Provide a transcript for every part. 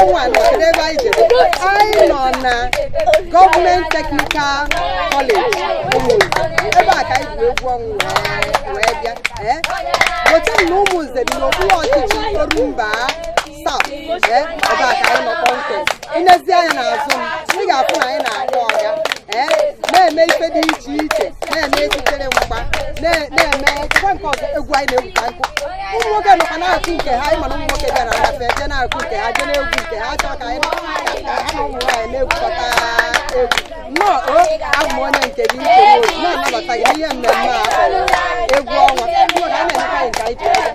ọnwa nọ kedu ebe anyị jere? Anyị nọ na Government Technical College Umunze. Ebe a ka anyị bụ egwu ọnwa wee bịa. Gote m na Umunze dị n'okpuru ọchịchị Orumba South. Ebe a ka anyị nọ kpọmkwem. Inezi anya n'azụ m, ị ga-afụ na anyị na-akpọ ọga, na-eme ife dị iche iche, na-eme echitere mgba, na-eme echekwa nke ọzọ egwu anyị na-egwukwa nkụ. Ụmụ nwoke nọkwa na-akụ nke ha, ịma na ụmụ nwoke bịara agafe jee na-akụ nke ha, jee na-egwu nke ha, chọọ ka anyị ka ha na ụmụ nwaanyị na-egwukọta egwu. Nnọọ o, abụ m onye nke gị iche na-anabata gị n'ihe mmemme a kpọrọ egwu ọnwa. Ụmụ ka anyị na-emekwa anyị nke anyị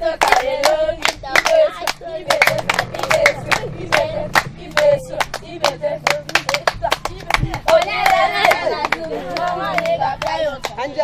ji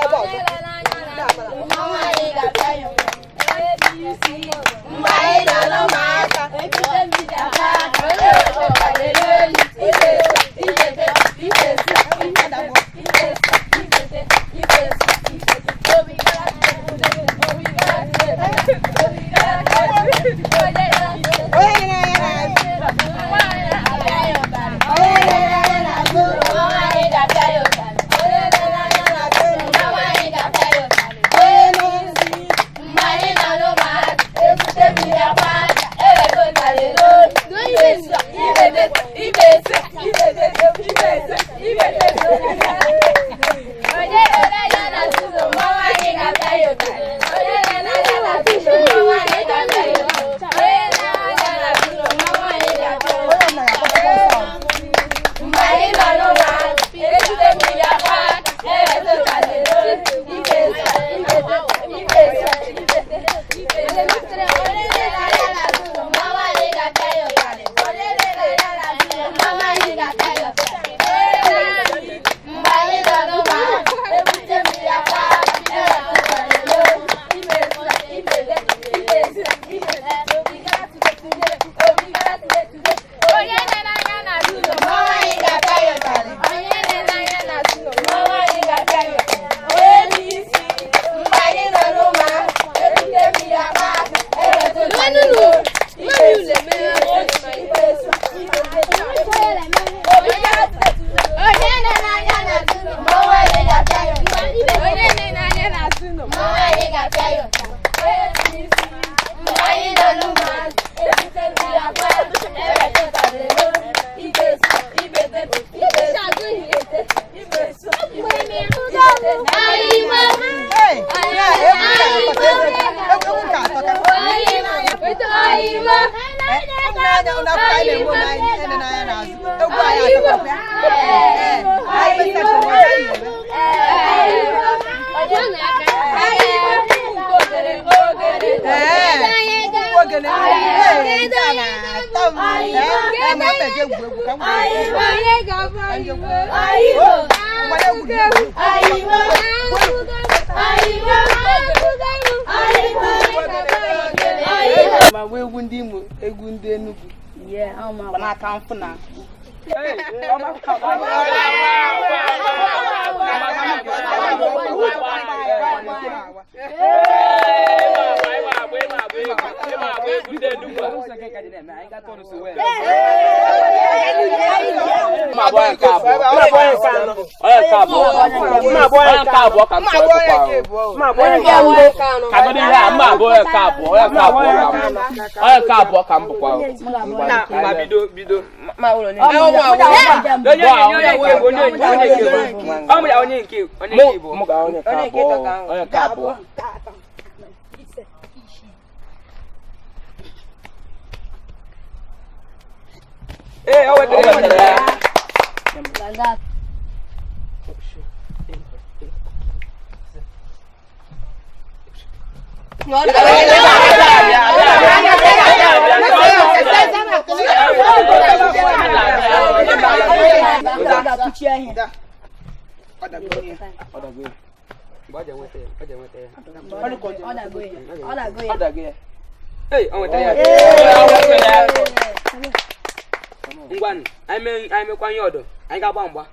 Egwu ndị Imo, egwu ndị Enugu. N'aka mfụ na Ngwan, anyị mekwa ihe ọdọ, anyị ga-agba mgba.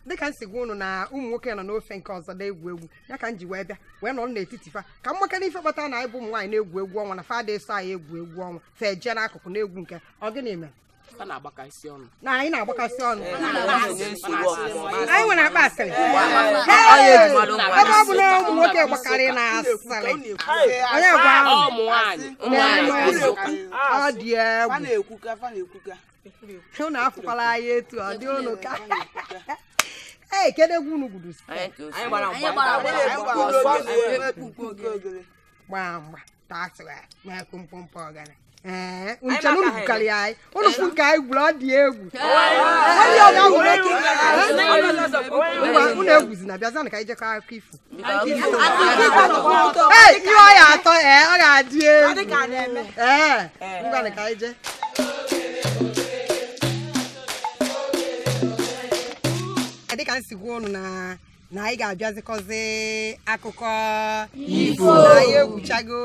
Dịka m si gwa unu na ụmụ nwoke nọ n'ofe nke ọzọ na-egwu egwu ya ka m ji wee bịa wee nọrọ n'etiti fa ka m makana ife kpatara na anyị bụ ụmụ nwaanyị na-egwu egwu ọnwa na fa eso anyị egwu egwu ọnwa fa eje n'akụkụ na-egwu nke ọ gịnị mere na anyị na-agbakasị ọnụ anyị nwere akpa asịrị ebe ọ bụ na ụmụ nwoke gbakarị na asịrị onye gwa ọ dị egwu unu afụkwala anyị etu ọ dị unu ka ee kedu egwu unu gwuru gbaa mgba tasịrị na-ekwu mkpụmkpụ ọgana ee nche unu gwukarị anyị unu fụ nke anyị gwuru ọ dị egwu unu egwuzina bịazanụ ka anyị jekọ akụkọ ifo ee ihe ọ ya atọ ee ọ ga-adị egwu ee ngwanụ ka anyị jee. Dịka m si gwa unu na anyị ga-abịazikọzi akụkọ ifo na anyị egwuchago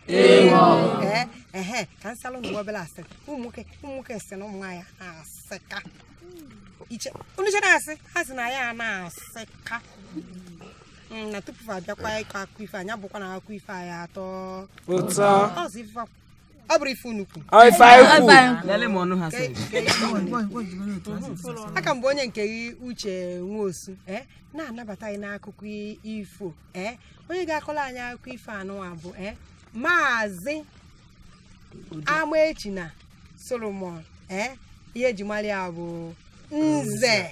ee Ehe, ka nsalụ na obele asị. Ụmụ nwoke sị na ụmụ nwaanyị na-asịka. Iche, unu che na-asị, ha sị na ya na-asịka. Na tupu abịakwa ịkọ akụkọ ifo anyị abụkwa na akụkọ ifo anyị atọ. Ụtọ. Ọzọ ife ọ bụrụ ife nnukwu. Ife anyị kwu. Lele m ọnụ ha sị. Aka mbụ onye nke gị Uche Nwosu na-anabata anyị n'akụkọ ifo. Onye ga-akọrọ anyị akụkọ ifo anụnwa bụ Maazị Amaechi na Solomon. Ihe eji mara ya bụ Nze.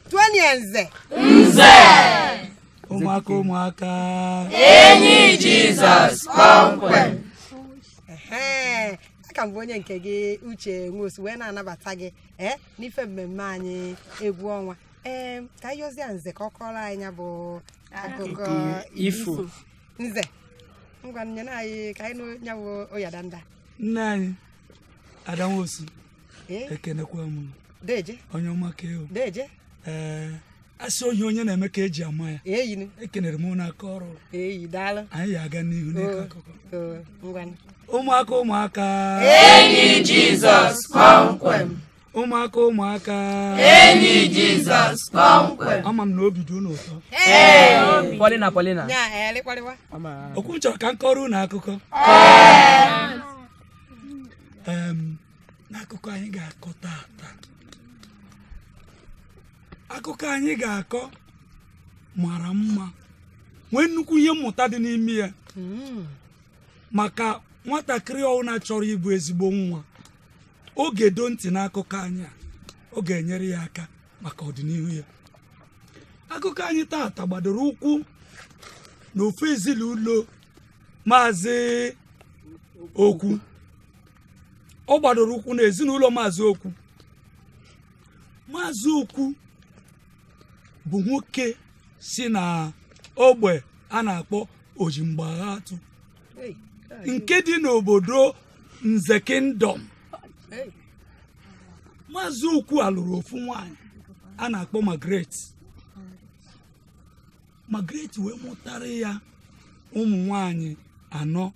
Tụọ Nze. Nze. Ụmụaka ụmụaka. Enyi Jizọs kpọmkwem. Ee, aka m bụ onye nke gị Uche Nwosu wee na-anabata gị n'ife mmemme anyị egwu ọnwa. Ee, ka anyị yọzie Nze ka ọ kọrọ anyị ya bụ akụkọ ifo. Nze, ngwa nyere anyị ka anyị nụ ya bụ oyadanda. Nne anyị Ada Nwosu, ekenekwa m. Deje. Onye ọma ka ewu. Deje. Ee, asị ohi onye na-eme ka eji ama ya. Eyinu. Ekenere m n'aka ọrụ. Eyi, daalụ. Anyị ga-aga n'ihu n'ịkọ akụkọ. Ngwa. Ụmụaka ụmụaka. Enyi Jizọs kpọmkwem. Ụmụaka ụmụaka. Enyi Jizọs kpọmkwem. Ama m na obi dị unu ụtọ. Ee. Paulina Paulina. Nya elekwarịwa. Okwu m chọrọ ka m kọrọ unu akụkọ. N'akụkọ anyị ga-akọ taata. Akụkọ anyị ga-akọ mara mma, nwee nnukwu ihe mmụta dị n'ime ya. Maka nwatakịrị ọbụla chọrọ ịbụ ezigbo nwa, ọ ga-edo ntị n'akụkọ anyị a, ọ ga-enyere ya aka maka ọdịnihu ya. Akụkọ anyị taata gbadoro ụkwụ n'ofu ezinụlọ Maazị Okwu. Ọ gbadoro ụkwụ n'ezinụlọ Maazị Okwu. Maazị Okwu bụ nwoke si na ogbe a na-akpọ Ojimgbaghatụ nke dị n'obodo Nze Kingdom. Maazị Okwu alụrụ ofu nwanyị a na-akpọ Margaret. Margaret wee mụtara ya ụmụ nwanyị anọ.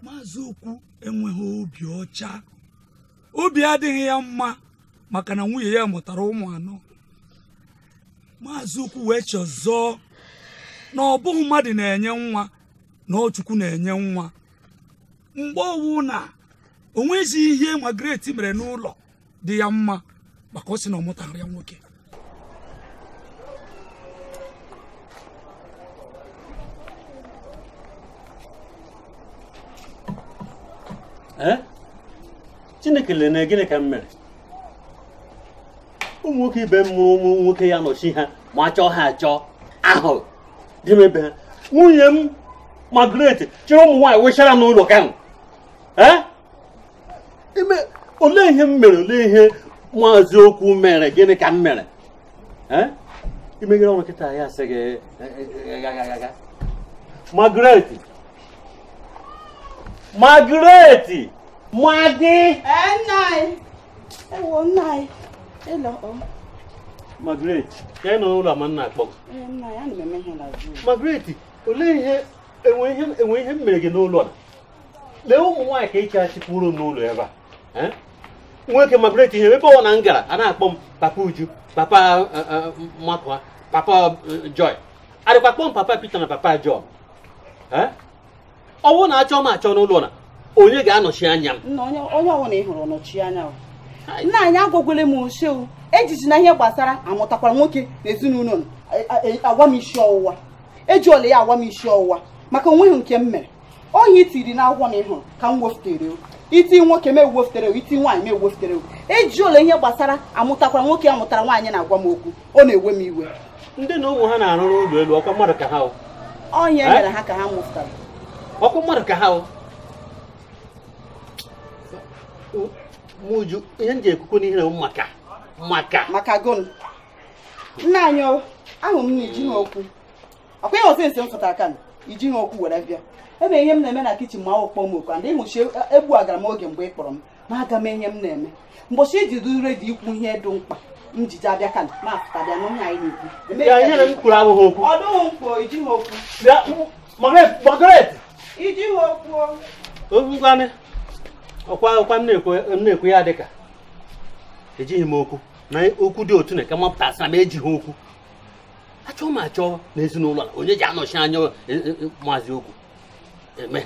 Maazị Okwu enweghị obi ọcha, obi adịghị ya mma maka na nwunye ya mụtara ụmụ anọ. Maazị Okwu wee chọzọọ na ọ bụghị mmadụ na-enye nwa, na ọ Chukwu na-enye nwa. Mgbe ọwụ na o nweghị ihe Margaret mere n'ụlọ dị ya mma maka ọ sị na ọ mụtara ya nwoke. Chineke lene gịnị ka m mere? Ụmụ nwoke ibe m mụrụ ụmụ nwoke ya nọchi ha ma chọọ ha achọ ahụ dị m ebe ha. Nwunye m Margaret chịrị ụmụ nwaanyị wechara n'ụlọ ka ime. Olee ihe m mere? Olee ihe Maazị Okwu mere? Gịnị ka m mere? Imeghere ọnụ kịta ya sị gị Margaret, Margaret, Maggie. Ewo nna anyị. Elo. Margaret, ka ị nọ n'ụlọ ama nna akpọ. Nna ya ana m eme ihe n'azụ. Margaret, olee ihe enwe ihe m mere gị n'ụlọ a? Lee ụmụ nwaanyị ka ịchị achịkwuru m n'ụlọ ebe a. Nwoke Margaret, ihe ebe ọ na m gara a na-akpọ m Papa Uju, Papa Makwa, Papa Joy. Adịkwa kpọọ m Papa Peter na Papa John. Ọ bụrụ na achọ m achọ n'ụlọ na onye ga-anọchi anya m? Nna onye ọbụla ị hụrụ nọchi anya. Nna anyị agwagwele m oshi o. Ejiji na ihe gbasara amụtakwara nwoke na ezinụlọ agwa m isi ọwụwa. Eji ole ya agwa m isi ọwụwa maka onweghị nke m mere. Ohi itiri n'akwụkwọ na ịhụrụ ka m weftere o. Iti nwoke m eweftere o, iti nwaanyị m eweftere o. Eji ole ihe gbasara amụtakwara nwoke amụtara nwaanyị na-agwa m okwu, ọ na-ewe m iwe. Ndị na ụmụ ha na-arụrụ ụlọ elu ọkwa mmadụ ka ha o. Ọhịa mere ha ka ha mụtara. Ọkwa mmadụ ka ha o. Muju, ihe m ji ekwukwu n'ihe na maka gụnụ. Nna anyị ahụ m na iji ha okwu. Ọkwa ịhụ sị m fụtara ka iji ha okwu were bịa. Ebe ihe m na-eme na kichin ma ọ kpọọ m oku and ịhụchi egbu agara m oge mgbe ị kpọrọ m ma aga m ihe m na-eme. Mbọchị iji du redio ikwu ihe dị mkpa m jiji abịa ka ma afụta bịa n'onye anyị na-ekwu. Ya ihe na m kwuru abụghị okwu. Ọ dụghị mkpa iji ha okwu. Bịa, Margaret! Iji ha okwu. Ngwanị ọkwa m na-ekwu ya dịka ejighị m okwu na okwu dị otu na ka mapụta asị na m ejighị okwu achọ m achọ n'ezinụlọ a onye ji anọchi anya maazị okwu eme.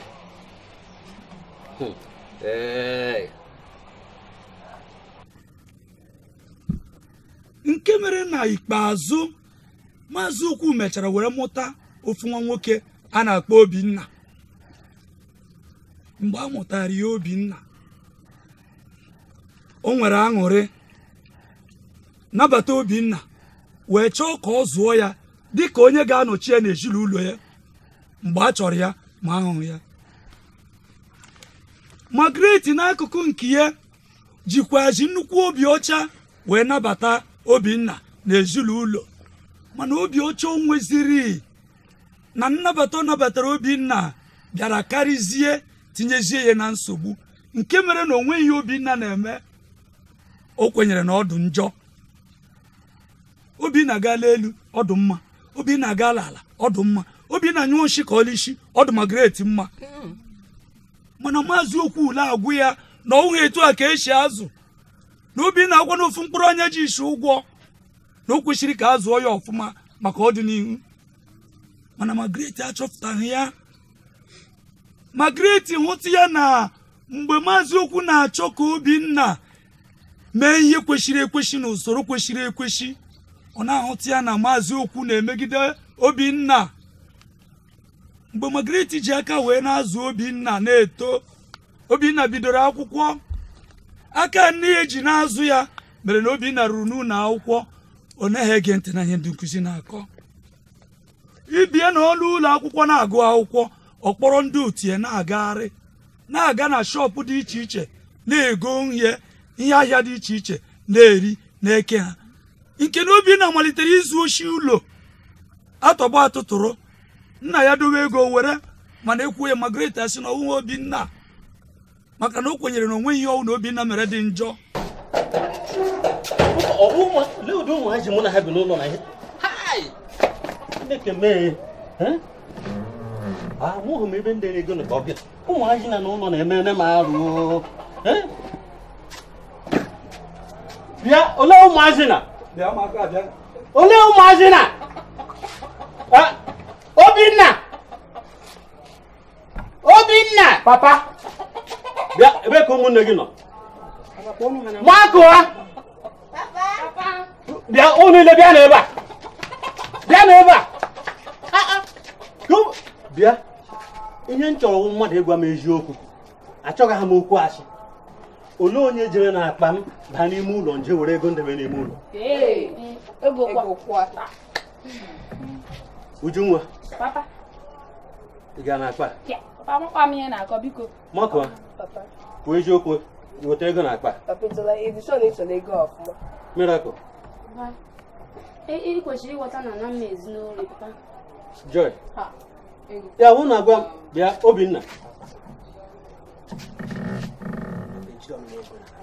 Nke mere na ikpeazụ maazị Okwu mechara were mụta ofu nwa nwoke a na-akpọ Obinna. Mgbe a mụtara ya Obinna, o nwere aṅụrị nabata Obinna wee chọọ ka ọ zụọ ya dịka onye ga-anọchi ya n'ezinụlọ ya mgbe a chọrọ ya ma ahụhụ ya. Margaret n'akụkụ nke ya jikwazi nnukwu obi ọcha wee nabata Obinna n'ezinụlọ, mana obi ọcha o nweziri na nnabata ọ nabatara Obinna bịara karịzie tinyezie ya na nsogbu nke mere na o nweghị Obinna na-eme o kwenyere na ọdụ njọ. Obinna gaala elu ọdụ mma, Obinna gaala ala ọdụ mma, Obinna nyụọ nshi ka ọlịshi ọdụ Margaret mma. Mana maazị Okwu ule agwụ ya na ọnwụ etu a ka esi azụ na Obinna agwa n'ofu mkpụrụ anya ji isi ụgwọ na o kwesịrị ka a zụọ ya ọfụma maka ọdịnihu. Mana Margaret achọpụtaghị ya. Margaret hụta ya na mgbe maazị Okwu na-achọ ka Obinna mee ihe kwesịrị ekwesị na usoro kwesịrị ekwesị, ọ na-ahụta ya na maazị Okwu na-emegide Obinna. Mgbe Margaret ji aka wee na-azụ Obinna na-eto, Obinna bidoro akwụkwọ. Aka nne ya ji na-azụ ya mere na Obinna ruru n'ụlọ akwụkwọ ọ naghị ege ntị na ihe ndị nkụzi na-akọ. Ibie na ọlụ ụlọ akwụkwọ na-agụ akwụkwọ, ọ kpọrọ ndị otu ya na-agagharị na-aga na shọpụ dị iche iche na-ego ihe ahịa dị iche iche na-eri na-eke ha. Nke na Obinna malitere izu oshi ụlọ atọgbọ atụtụrụ nna ya dowe ego were, mana ekwughị Margaret asị na ọnwụ Obinna maka na o kwenyere na onweghị ihe ọnwụ na Obinna mere dị njọ. Amụghị m ebe ndị ego na ọbịa ụmụazị na n'ụlọ na-eme m arụ. Bịa, olee ụmụazị na? Olee ụmụazị na? Obinna! Obinna! Papa! Bịa, ebe ka ụmụnne gị nọ? Makụa! Bịa, ụnụ niile bịa n'ebe a! Bịa n'ebe a! Bịa, ihe m chọrọ mmadụ ịgwa m eziokwu, achọghị m okwu asị. Olee onye jere n'akpa m baa n'ime ụlọ nje were ego ndebe n'ime ụlọ? Ujunwa, ị gara n'akpa? Makụa, kwuo eziokwu, weta ego n'akpa. Miracle. Joy. Ya wụ na-agwa m bịa Obinna.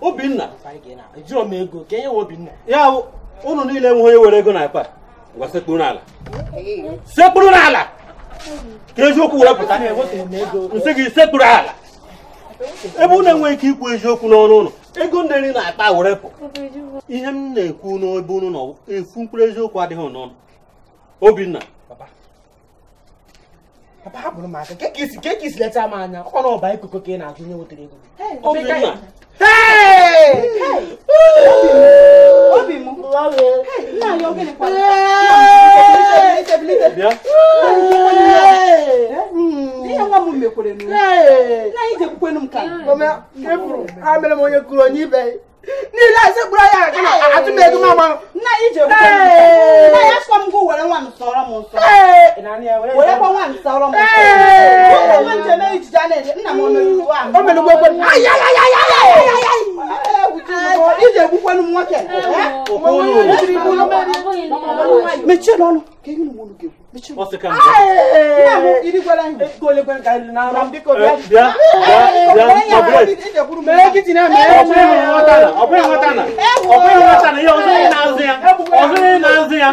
Obinna. Ya wụ unu niile enweghị onye were ego n'akpa. Ngwa sekpuru n'ala. Sekpuru n'ala. Ka eziokwu wee pụta. Nsị gị sekpuru ala. Ebe unu enweghị ike ikwu eziokwu n'ọnụ ụlọ, ego ndị na-akpa were pụ. Ihe m na-ekwu n'ebe unu nọ efu mkpụrụ eziokwu adịghị n'ọnụ. Obinna. Papa, hapụrụ m aka. Ka isi leta m anya, ọkwa na ọba ikuku ka ị na-ajụ onye wetere ego. Obinna. Obi m. Nna ya ogene kwa. Bịa. Ihe nwa m mekwere nụ. Nna anyị jekwukwenu m ka. Ha mere m onye kụrụ onye ibe. Niile a sekpuru anya aka na atụ m ego m agba. Nna anyị jekwukwenu m. Nna ya sọ m gụ were nwa m sọrọ m nsọ. Were kwa nwa m sọrọ m nsọ. Nwa m jeme ijiji a na-eri. Nna m o mere ugbu a. O mere ugbu ekwe. Ay ay ay ay ay ay. Ije egbukwenu m nwoke. Mechie n'ọnụ. Ka ihe ụmụ ga-ekwu. Mechie. Nna m irigwara ihe. Ego ole kwen ka anyị na ara. Bịa, bịa, bịa, Mee kichin na mee. Ọ bụghị nghọta na. Ọ bụghị nghọta na ihe ọzọ ị na-azụ ya. Ọzọ ị na-azụ ya.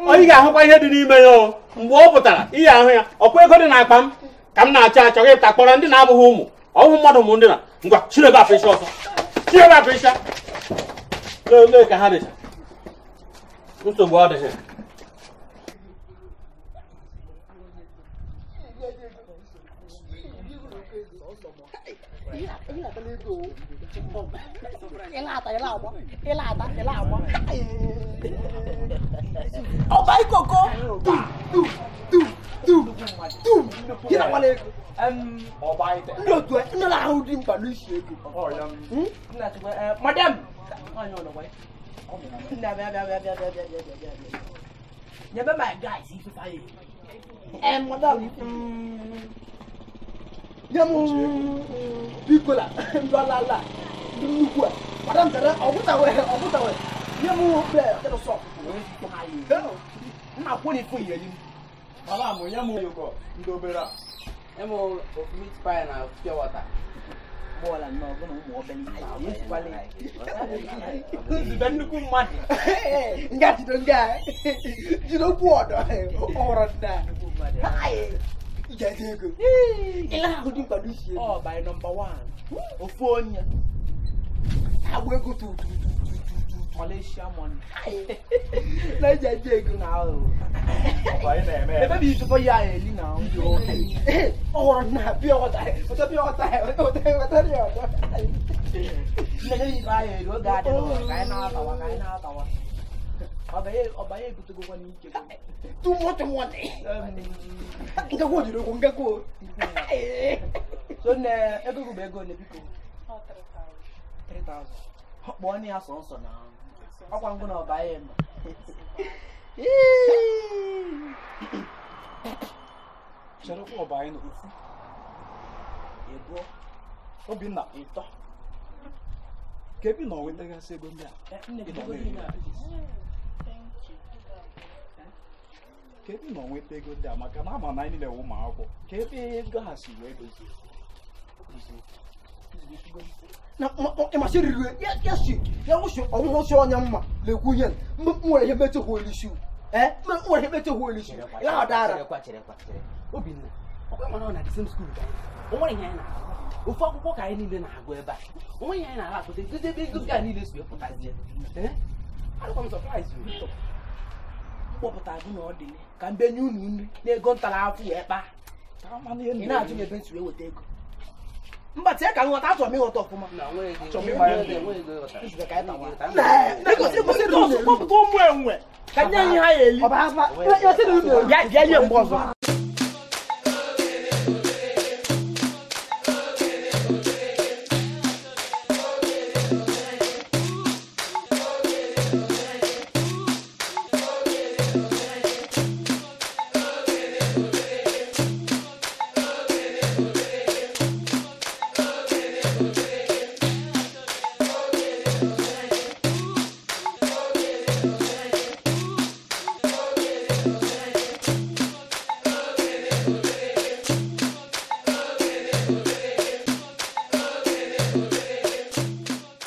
Onye ga-ahụkwa ihe dị n'ime ya o. Mgbe ọ pụtara, ị ga-ahụ ya. Ọkwa ego dị n'akpa m. Ka m na-achọ achọ gị pụta kpọrọ ndị na-abụghị ụmụ. Ọwụ mmadụ ụmụ ndị na. Ngwa, chirebe apịsha ọsọ. Chirebe apịsha. Lee ka ha dịcha. Nsogbu adịghị. Ọba ikoko tu tu na ego ndị otu ndị na-ahụ dị mkpa n'isi ego. Madam, nyebe my guys ife fire. Madam, nye m bikola ndị ọlala ndị nnukwu a. Madam chere ọgwụtawe nye m sọ nna kwụ n'ifu ihe yi. Madam, nye m yogurt ndị obere a. Nye m meat pie na pure water. Bọọlụ na ọbụna ụmụ obere nzube nnukwu mmadụ. Nga jide nga jide okwu ọdọ ọhụrụ nna. Ije ego. Ile ahụ dị mkpa n'isi ego. Ọ by number 1. Ofu onye. Agba ego tu tu tu tu tu Malaysia money. Na ije ego na ahụ. Ebe bụ ife ya eli na ọhụrụ nna pure water. Weta pure water. Weta ya ọdọ. Nne ya ife anyị eri oge adịghị ka anyị na-atawa ka anyị na-atawa. Ọba ya ebutegokwa n'ike. Too much money. Ngakwo jiri okwu ngakwo. So nne ego bụ ego ole biko? 3,000. Kpọọ ya sọnsọ na ọkwa ngụ na ọba ya ma. Cherekwa ọba anyị n'ofu. Ịbụọ. Obinna ịtọ. Ka ebe na onwetagasị ego ndị a. Ka ebe na onweta ego ndị a maka na ama na anyị niile wụ ụmụ akwụkwọ. Ka ebe ego ha si wee dozie. Na ịmasị riri ya si ya wụsị ọnwụhụ si onye mma na-ekwu ihe m nwere ihe metụ hụ elu nwere ihe metụ hụ elu ya ọ dara. Cherekwa Obinna, ọkwa mana ọ na the same school ka anyị. O nwere ihe anyị na-agụ. Ofu akwụkwọ ka anyị niile na-agụ ebe a. O nwere ihe anyị na-agụ akụta ego ebe ego ga niile si pụtazie. Arụkwa m surprise o. Mkpọpụta gị na ọ dị ka m benye unu nri na ego ntara afụ wee kpaa. Ị na-ajụ m ebe m si wee weta ego. Mba tie ka nghọta achọrọ m ịghọta ọfụma. Kpọpụta ụmụ enwe ka nye anyị ha ya eli. Ya bịa ihe mgbe ọzọ.